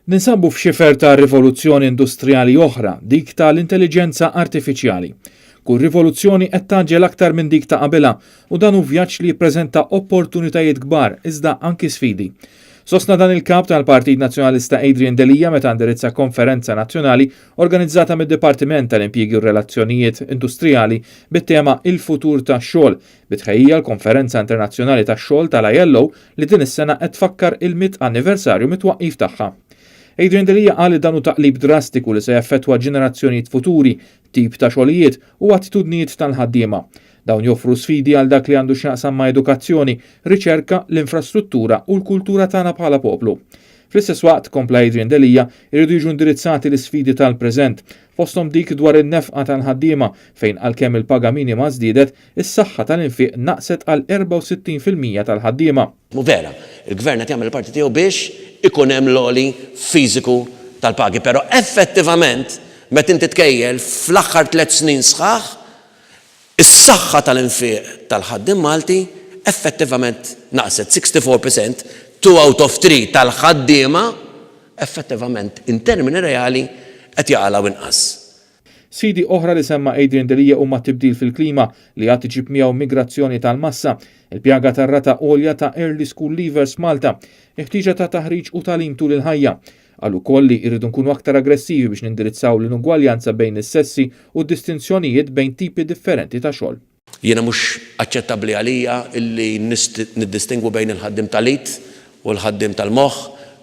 Ninsabu f'xifer ta' rivoluzzjoni industrijali oħra, dik ta' l-intelliġenza artifiċjali. Kull rivoluzzjoni qed tgħaġġel aktar minn dik ta' qabilha u dan hu vjaġġ li jippreżenta opportunitajiet kbar iżda anki sfidi. Sostna dan il-Kap tal-Partit Nazzjonalista Adrian Delia meta indirizza konferenza nazzjonali organizzata mid-Dipartiment tal-Impjiegi u r-Relazzjonijiet Industrijali bit-tema 'Il-Futur tax-Xogħol' bi tħejjija għall-Konferenza Internazzjonali tax-Xogħol tal-ILO li din is-sena qed tfakkar il-mitt anniversarju mit-twaqqif tagħha. Adrian Delia qal li dan hu taqlib drastiku li se jaffettwa ġenerazzjonijiet futuri, tip ta' xogħlijiet u attitudnijiet tal-ħaddiema. Dawn joffru sfidi għal dak li għandu x'jaqsam ma' edukazzjoni, riċerka, l-infrastruttura u l-kultura tagħna bħala poplu. Fl-istess waqt, kompla Adrian Delia, iridu jiġu indirizzati l-isfidi tal-preżent, fosthom dik dwar in-nefqa tal-ħaddiema fejn għalkemm il-paga minima żdiedet, is-saħħa tal-infiq naqset għal 64% tal-ħaddiema. Mhu vera. Il-Gvern qed jagħmel il-parti tiegħu biex ikun hemm l-għoli fiżiku tal-pagi, però effettivament meta inti tkejjel fl-aħħar tlett snin sħaħ, is-saħħa tal-infiq tal-ħaddiem Malti effettivament naqset 64%, two out of three tal-ħaddiema effettivament in termini reali qed jaqalgħu inqas. Sfidi oħra li semma Adrian Delia huma t-tibdil fil-klima li għad iġib miegħu migrazzjoni tal-massa, il-pjaga tar-rata għolja ta' early school leavers f'Malta, il-ħtieġa ta' taħriġ u tagħlim tul il-ħajja. Qal ukoll li rridu nkunu aktar aggressivi biex nindirizzaw l-inugwaljanza bejn is-sessi u d-distinzjonijiet bejn tipi differenti ta' xogħol. Jiena mhux aċċettabbli għalija illi niddistingwu bejn il-ħaddiem tal-id u l-ħaddiem tal-moħħ,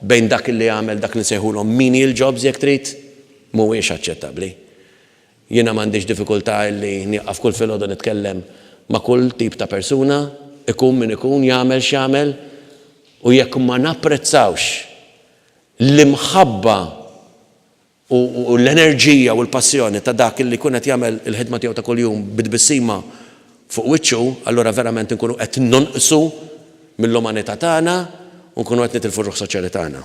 bejn dak illi jagħmel dak li nsejħulhom menial jobs jekk trid, mhuwiex aċċettabbli. Jiena m'għandix diffikultà illi nieqaf kull filgħodu nitkellem ma' kull tip ta' persuna, ikun min ikun, jagħmel x'jagħmel, u jekk ma napprezzawx l-imħabba u l-enerġija u l-passjoni ta' dak li jkun qed jagħmel il-ħidma tiegħu ta' kuljum bi tbissima fuq wiċċu, allura verament inkunu qed nonqsu mill-umanità tagħna u nkunu qed nitilfu r-ruħ soċjali tagħna.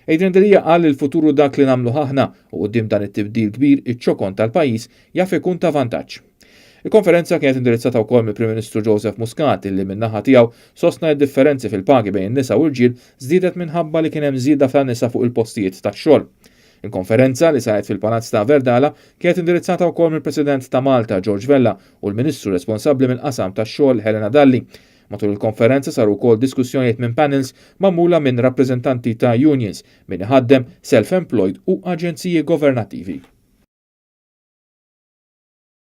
Adrian Delia qal li l-futur hu dak li nagħmluh aħna u quddiem dan it-tibdil kbir iċ-ċokon tal-pajjiż jaf ikun ta' vantaġġ. Il-konferenza kienet indirizzata wkoll mill-Prim Ministru Joseph Muscat illi min-naħa tiegħu sostna li d-differenzi fil-pagi bejn in-nisa u l-rġiel żdiedet minħabba li kien hemm żieda ta' nisa fuq il-postijiet tax-xogħol. Il-konferenza, li saret fil-Palazz ta' Verdala, kienet indirizzata wkoll mill-President ta' Malta George Vella u l-Ministru responsabbli mill-qasam tax-xogħol Helena Dalli. Matul il-konferenza saru wkoll diskussjonijiet minn panels magħmula minn rappreżentanti ta' unions, min iħaddem, self-employed u aġenziji governattivi.